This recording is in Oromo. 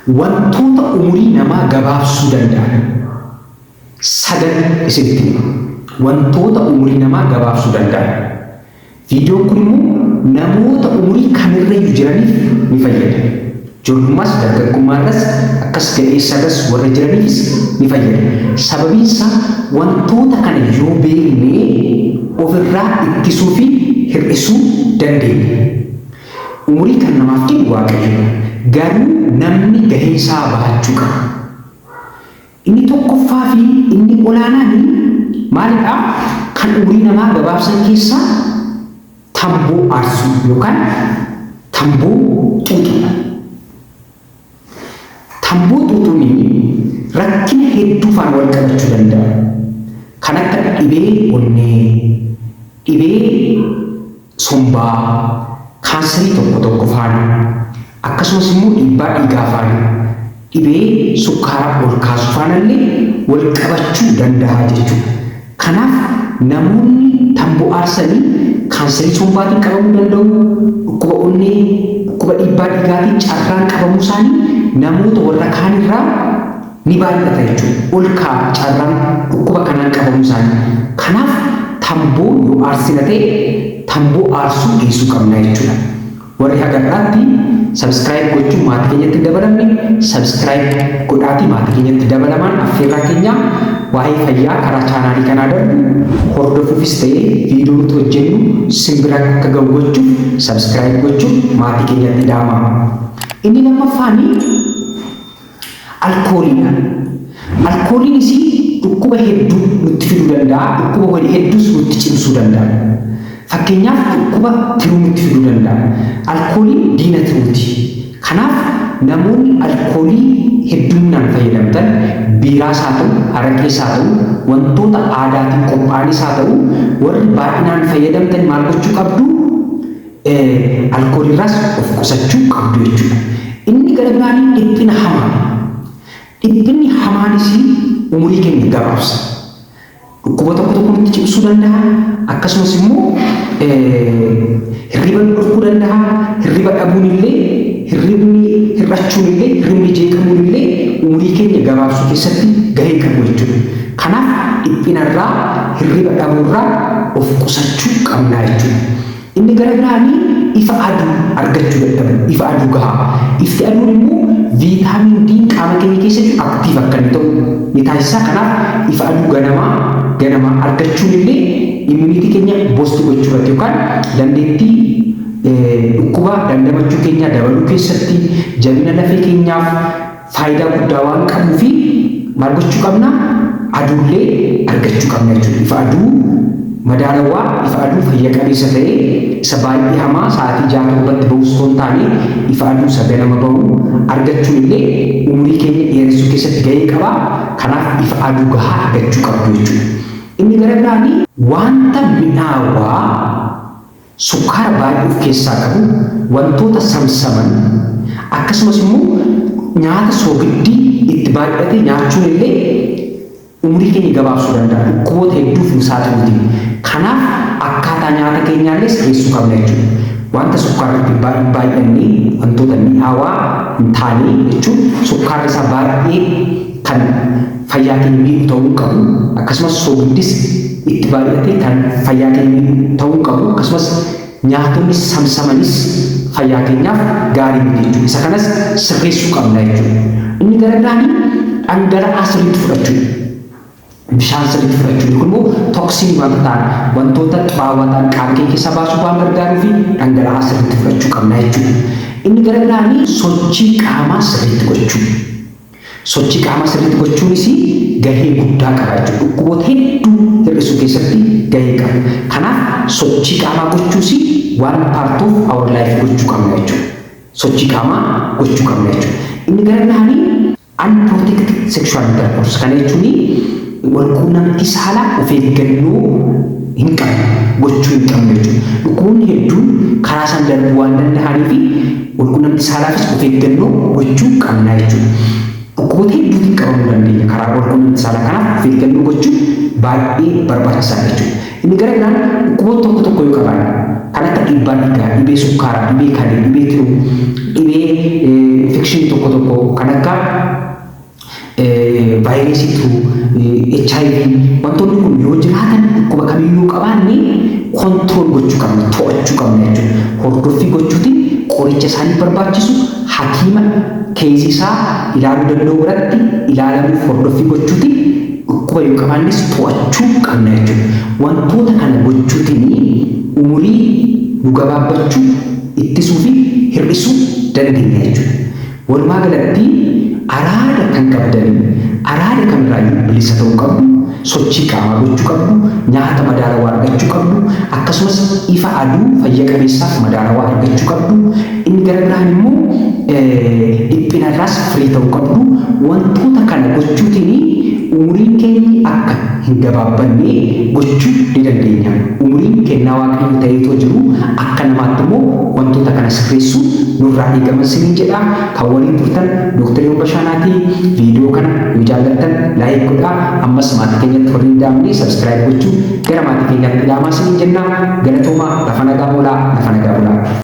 Wantoota umurii namaa gabaabsuu danda'an sadan isinitti hima. Wantoota umurii namaa gabaabsuu danda'an. Viidiyoon kun immoo namoota umurii kamirrayyuu jiraniif ni fayyada. Ijoollummaas dargaggummaarras akkas ga'eessarras warra jiraniifis ni fayyada. Sababiin isaa wantoota kana yoo beekne ofirraa ittisuu fi hir'isuu dandeenya. Umurii kan namaaf kennu Waaqayyodha. Garuu namni gahee isaa bahachuu qaba. Inni tokkoffaa fi inni olaanaan maalidha? Kan umurii namaa gabaabsan keessaa tamboo aarsuu yookaan tamboo xuuxuudha. Tamboo xuuxuun rakkina hedduu faana wal qabachuu danda'a. Kan akka dhibee onnee, dhibee sombaa, kaansarii tokko tokko faana, akkasumas immoo dhiibbaa dhiigaa faana, dhibee sukkaaraa ol kaasu faanallee wal qabachuu danda'a jechuudha. Kanaaf namoonni tamboo aarsanii kaansarii sombaatiin qabamuu danda'u, dhukkuba onnee, dhukkuba dhiibbaa dhiigaatiin carraan qabamuu isaanii namoota warra kaanirraa ni baay'ata jechuudha. Ol ka'a carraan dhukkuba kanaan qabamuu isaanii. Kanaaf tamboo yoo aarsina ta'e tamboo aarsuu dhiisuu qabna jechuudha. Warri haga har'aatti subscribe gochuun maatii keenyatti hin dabalamne subscribe godhaatii maatii keenyatti dabalamaan affeerraa keenya. Waa'ee fayyaa karaa chaanaalii kanaa darbu hordofuufis ta'ee viidiyoo nuti hojjennu simbira akka ga'u gochuuf subscribe gochuun maatii keenyatti ida'ama. Inni lammaffaan alkooliidha. Alkooliinis dhukkuba hedduu nutti fiduu danda'a, dhukkuba hedduus nutti cimsuu danda'a. Fakkeenyaaf dhukkuba tiruu nutti fiduu danda'a. Alkooliin diina tiruuti. Kanaaf namoonni alkoolii hedduminaan fayyadamtan, biiraas haa ta'u, araqees haa ta'u, wantoota aadaatiin qophaa'anis haa ta'u, warri baay'inaan fayyadamtan maal gochuu qabdu? Alkooliirraas of qusachuu qabdu jechuudha. Inni gara biraan dhiphina hamaadha. Dhiphinni hamaanis umurii keenya gabaabsa. Dhukkuba tokko tokko nutti cimsuu danda'a. Akkasumas immoo hirriba nu dhorkuu danda'a. Hirriba dhabuun illee, hirribni hir'achuun illee, hirribni jeeqamuun illee umurii keenya gabaabsuu keessatti gahee qabu jechuudha. Kanaaf dhiphinarraa, hirriba dhabuurraa of qusachuu qabna jechuudha. Inni gara biraan ifa aduu argachuu dadhabuu, ifa aduu gahaa. Ifti aduun immoo vitamin D qaama keenya keessa jiru active akka inni ta'u ni taasisa. Kanaaf ifa aduu ganamaa ganamaa argachuun illee immunity keenya boost gochuu irratti yookaan dandeettii dhukkuba dandamachuu keenya dabaluu keessatti jabina lafee keenyaaf faayidaa guddaa waan qabuu fi maal gochuu qabna? Aduullee argachuu qabna jechuudha. Ifa aduu madaalawaa, ifa aduu fayya qabeessa ta'e, isa baay'ee hamaa sa'aatii 6-7tti bahus osoo hin taane, ifa aduu isa ganama bahu argachuun illee umurii keenya dheeressuu keessatti gahee qaba. Kanaaf ifa aduu gahaa argachuu qabdu jechuudha. Inni gara biraanii wanta mi'aawaa sukkaara baay'ee of keessaa qabu, wantoota samsaman, akkasumas immoo nyaata soogiddii itti baay'ate nyaachuun illee umurii keenya gabaabsuu danda'a. Dhukkuboota hedduuf nu saaxiluuti. Kanaaf akkaataa nyaata keenyaallee sirreessuu qabna jechuudha. Wanta sukkaarri itti hin baay'anne, wantoota mi'aawaa hin taane jechuun sukkaarri isaa baay'ee kan fayyaa keenya miidhu ta'uu hin qabu. Akkasumas soogiddis itti baay'ate kan fayyaa keenya miidhu ta'uu hin qabu. Akkasumas nyaatonni samsamanis fayyaa keenyaaf gaarii miti jechuudha. Isa kanas sirreessuu qabna jechuudha. Inni gara biraanii dhangala'aa sirriitti fudhachuu. Bishaan sirriitti fudhachuu. Kun immoo toxin wanta ta'an, wantoota xuraawaa ta'an qaama keenya keessaa baasuuf waan gargaaruu fi dhangala'aa sirriitti fudhachuu qabna jechuudha. Inni gara biraanii sochii qaamaa sirriitti gochuu. Sochii qaamaa sirriitti gochuunis gahee guddaa qaba jechuudha. Dhukkuboota hedduu hir'isuu keessatti gahee qaba. Kanaaf sochii qaamaa gochuus waan part of our life gochuu qabna jechuudha. Sochii qaamaa gochuu qabna jechuudha. Inni gara biraanii unprotected sexual intercourse. Kana jechuun walquunnamtii saalaa of eeggannoo hin qabne gochuu hin qabne jechuudha. Dhukkuboonni hedduun karaa isaan darbuu waan danda'anii fi walquunnamtii saalaafis of eeggannoo gochuu qabna jechuudha. Dhukkuboota hedduutiin qabamuu dandeenya karaa walquunnamtii saalaa, kanaaf of eeggannoo gochuun baay'ee barbaachisaadha jechuudha. Inni gara biraan dhukkuboota tokko tokko yoo qabaanne, Kan akka dhiibbaa dhiigaa, dhibee sukkaaraa, dhibee kalee, dhibee tiruu, dhibee infekshinii tokko tokko kan akka vaayirasii tiruu, HIV, wantoonni kun yoo jiraatan, dhukkuba kamiyyuu qabaanne control gochuu qabna, to'achuu qabna jechuudha. Hordoffii gochuutiin qoricha isaanii barbaachisu hakiima keezii isaa ilaaluu danda'u biratti ilaalamuuf hordoffii gochuutiin dhukkuba yoo qabaannes to'achuu qabna jechuudha. Wantoota kana gochuutiin umurii nu gabaabbachuu ittisuu fi hir'isuu dandeenya jechuudha. Walumaa galatti araada kan qabdanii araada kamirraayyuu bilisa ta'uu qabdu, sochii qaamaa gochuu qabdu, nyaata madaalawaa argachuu qabdu, akkasumas ifa aduu fayya qabeessaaf madaalawaa argachuu qabdu. Inni gara biraan immoo dhiphinarraas firii ta'uu qabdu. Wantoota kana gochuutiin umuriin keenya akka hin gabaabbanne gochuu ni dandeenya. Umuriin kennaa Waaqayyo ta'eetoo jiru, akka namaatti immoo wantoota kana sirreessuu nurraa eegaman siniin jedha. Kan waliin turtan Dooktar Yoon Bashaanaati. Viidiyoo kana yoo jaallattan like godhaa. Ammas maatii keenyatti warri hin daamne subscribe gochuu gara maatii keenyaatti dhaamaa siniin jenna. Galatoomaa, lafa nagaa oolaa, lafa nagaa bulaa.